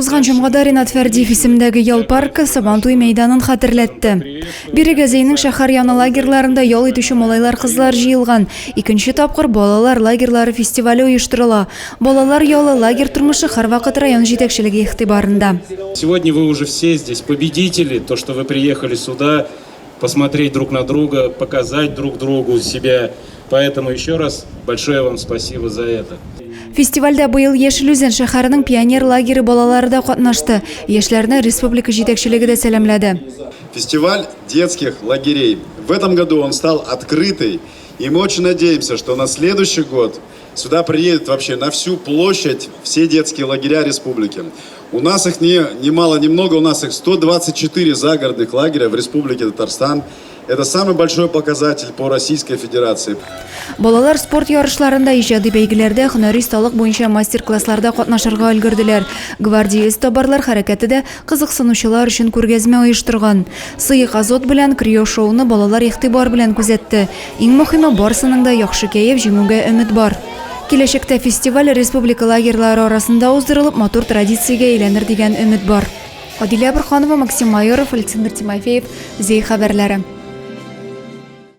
Узган җомгада Ринат Фәрдиев исемендәге ял паркы Сабантуй мәйданын хәтерләтте. Бирегә Зәйнең шәһәр яны лагерьларында ял итүче малайлар-кызлар җыелган. Икенче тапкыр балалар лагерьлары фестивале оештырыла. Балалар ялы, лагерь тормышы һәрвакыт район җитәкчелеге игътибарында. Сегодня вы уже все здесь победители, то, что вы приехали сюда посмотреть друг на друга, показать друг другу себя. Поэтому еще раз большое вам спасибо за это. Фестивальдә быел Яшел Үзән шәһәренең пионер лагере балалары да катнашты. Яшьләрне республика җитәкчелеге дә сәламләде. Фестиваль детских лагерей. В этом году он стал открытый. И мы очень надеемся, что на следующий год сюда приедут вообще на всю площадь все детские лагеря республики. У нас их не, не мало, не много, у нас их 124 загородных лагеря в Республике Татарстан. Это самый большой показатель по Российской Федерации. Балалар спорт ярышларында, иҗади бәйгеләрдә, һөнәри осталык буенча мастер-классларда катнашырга өлгерделәр. Гвардия эзтабарлар хәрәкәте дә кызыксынучылар өчен күргәзмә оештырган. Сыек азот белән крио-шоуны балалар игътибар белән күзәтте. Иң мөһиме, барысының да яхшы кәеф, җиңүгә өмет бар. Киләчәктә фестиваль республика лагерьлары арасында уздырылып, матур традициягә әйләнер дигән өмет бар. Адилә Борһанова, Максим Майоров, Александр Тимофеев, Зәй хәбәрләре.